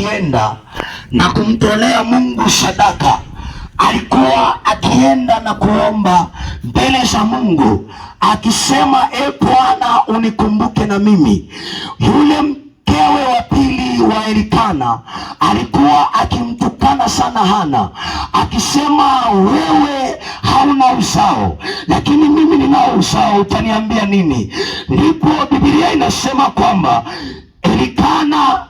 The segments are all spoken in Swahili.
akienda na kumtolea Mungu sadaka, alikuwa akienda na kuomba mbele za Mungu akisema, e Bwana, unikumbuke na mimi. Yule mkewe wa pili wa Elikana alikuwa akimtukana sana Hana, akisema, wewe hauna uzao, lakini mimi ninao uzao, utaniambia nini? Ndipo Biblia inasema kwamba Elikana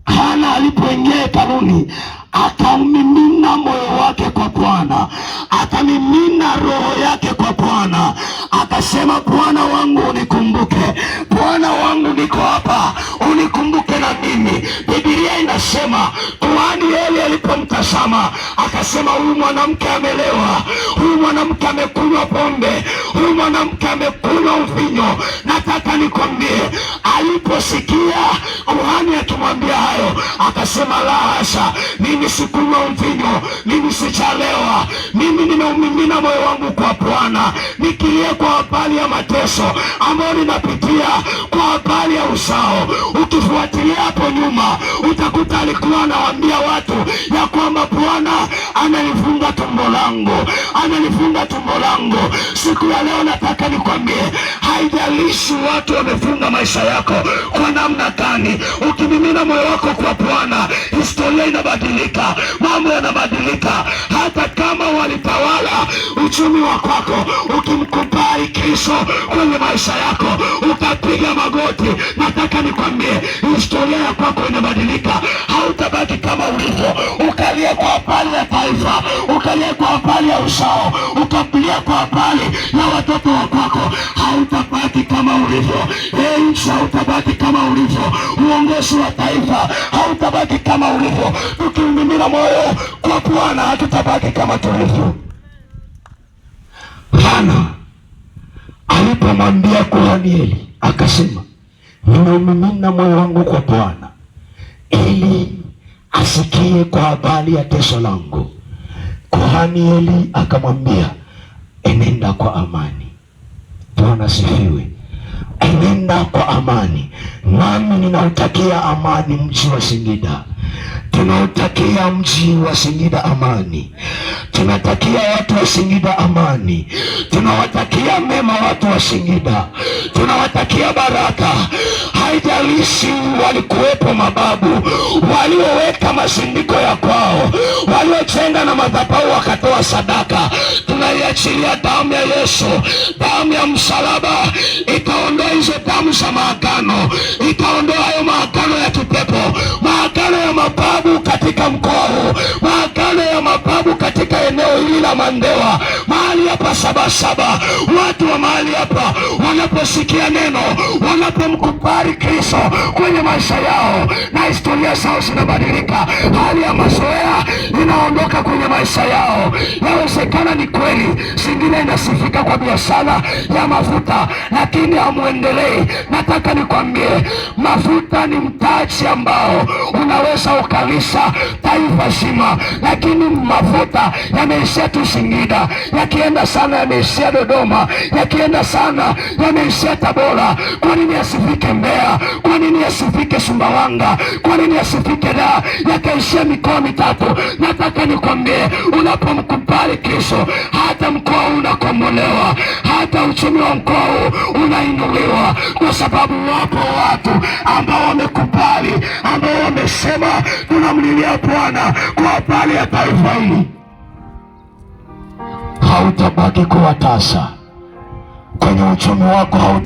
Hana alipoingia hekaluni akaumimina moyo wake kwa Bwana, akamimina roho yake kwa Bwana, akasema, Bwana wangu unikumbuke, Bwana wangu niko hapa, unikumbuke na mimi. Biblia inasema kuhani Eli alipomtazama akasema, huyu mwanamke amelewa, huyu mwanamke amekunywa pombe, huyu mwanamke amekunywa mvinyo. Nataka nikwambie, aliposikia kuhani akimwambia hayo, akasema, la hasha, mimi sikunywa mvinyo, mimi sichalewa, mimi nimeumimina moyo wangu kwa Bwana, nikilia kwa habari ya mateso ambayo ninapitia, kwa habari ya uzao. Ukifuatilia hapo nyuma, utakuta alikuwa anawaambia watu ya kwamba Bwana analifunga tumbo langu, analifunga tumbo langu. Siku ya leo nataka nikwambie, haijalishi watu wamefunga maisha yako kwa namna gani, ukimimina moyo wako kwa Bwana, historia inabadilika, mambo yanabadilika. Hata kama walitawala uchumi wa kwako, ukimkubali Kristo kwenye maisha yako, ukapiga magoti, nataka nikwambie, historia ya kwako inabadilika. Hautabaki kama ulivyo, ukalia kwa habari ya taifa, ukalia kwa habari ya uzao, ukalia kwa habari ya watoto wa kwako, hautabaki kama ulivyo. Nchi hautabaki kama ulivyo, uongozi wa taifa hautabaki kama ulivyo. Tukimimina moyo kwa Bwana, hatutabaki kama tulivyo. Hana alipomwambia kuhani Eli akasema, nimeumimina moyo wangu kwa Bwana ili asikie kwa habari ya teso langu. Kuhani Eli akamwambia, enenda kwa amani. Bwana asifiwe. Enenda kwa amani, nami ninautakia amani mji wa Singida. Tunautakia mji wa Singida amani, tunatakia watu wa Singida amani, tunawatakia mema watu wa Singida, tunawatakia baraka. Haijalishi walikuwepo mababu walioweka masindiko ya kwao, waliojenga na madhabahu wakatoa sadaka, tunaiachilia damu ya Yesu, damu ya msalaba ikaondoa hizo damu za maagano, ikaondoa hayo maagano ya kipepo, maagano ya mababu katika mkoa huu, maagano ya mababu katika eneo hili la Mandewa, mahali hapa Sabasaba. Watu wa mahali hapa wanaposikia neno, wanapomkubali Kristo kwenye maisha yao, na historia zao zinabadilika, hali ya mazoea inaondoka kwenye maisha yao. Yawezekana ni kweli, zingine inasifika kwa biashara ya mafuta, lakini hamwendelei. Nataka nikwambie, mafuta ni mtaji ambao unaweza ukalisha taifa zima, lakini mafuta yameishia tu Singida, yakienda sana yameishia Dodoma, yakienda sana yameishia Tabora. Kwa nini yasifike Mbeya? Kwa nini yasifike Sumbawanga? Kwa nini yasifike Dar? Yakaishia mikoa mitatu. Nataka nikwambie, unapomkubali Kristo, hata mkoa unakombolewa, hata uchumi wa mkoa huu unainuliwa, kwa sababu wapo watu ambao wamekubali, ambao wamesema tunamlilia Bwana kwa habari ya taifa hili. Hautabaki kuwa tasa kwenye uchumi wako, hauta